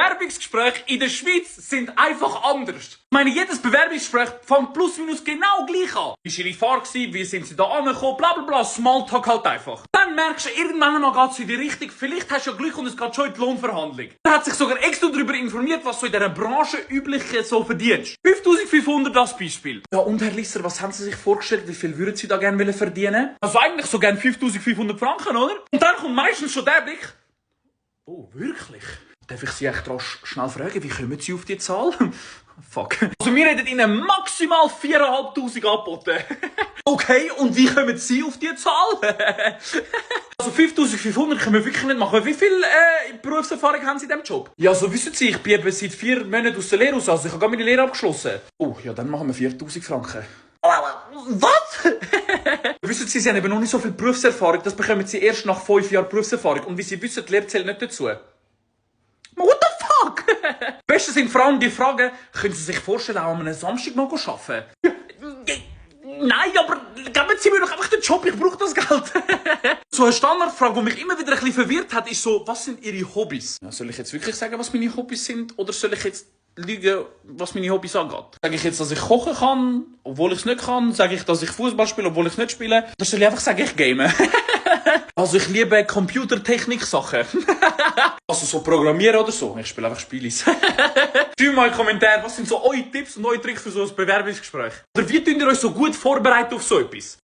Bewerbungsgespräche in der Schweiz sind einfach anders. Ich meine, jedes Bewerbungsgespräch fängt plus minus genau gleich an. Wie war Ihre Fahrt? Wie sind Sie da angekommen? Bla bla bla, Smalltalk halt einfach. Dann merkst du, irgendwann mal geht's in die Richtung. Vielleicht hast du ja Glück und es geht schon in die Lohnverhandlung. Er hat sich sogar extra darüber informiert, was du in dieser Branche üblich so verdienst. 5500 das Beispiel. Ja, und Herr Lisser, was haben Sie sich vorgestellt? Wie viel würden Sie da gerne verdienen? Also eigentlich so gerne 5500 Franken, oder? Und dann kommt meistens schon der Blick. Oh, wirklich? Darf ich Sie echt schnell fragen, wie kommen Sie auf die Zahl? Fuck. Also wir hätten Ihnen maximal 4500 angeboten. Okay, und wie kommen Sie auf die Zahl? Also 5500 können wir wirklich nicht machen. Wie viel Berufserfahrung haben Sie in diesem Job? Ja, so wissen Sie, ich bin eben seit 4 Monaten aus der Lehre raus, also ich habe gerade meine Lehre abgeschlossen. Oh, ja, dann machen wir 4000 Franken. Was? Wissen Sie, Sie haben eben noch nicht so viel Berufserfahrung, das bekommen Sie erst nach 5 Jahren Berufserfahrung. Und wie Sie wissen, die Lehre zählt nicht dazu. What the fuck? Besten sind vor allem die Fragen, können Sie sich vorstellen, auch an einem Samstag noch arbeiten? Nein, aber geben Sie mir doch einfach den Job, ich brauche das Geld. So eine Standardfrage, die mich immer wieder ein bisschen verwirrt hat, ist so, was sind Ihre Hobbys? Ja, soll ich jetzt wirklich sagen, was meine Hobbys sind? Oder soll ich jetzt lügen, was meine Hobbys angeht? Sage ich jetzt, dass ich kochen kann, obwohl ich es nicht kann? Sage ich, dass ich Fußball spiele, obwohl ich es nicht spiele? Oder soll ich einfach sagen, ich game? Also ich liebe Computertechnik-Sachen. Also so Programmieren oder so. Ich spiele einfach Spielis. Schreibt mal in die Kommentare, was sind so eure Tipps und eure Tricks für so ein Bewerbungsgespräch? Oder wie könnt ihr euch so gut vorbereiten auf so etwas?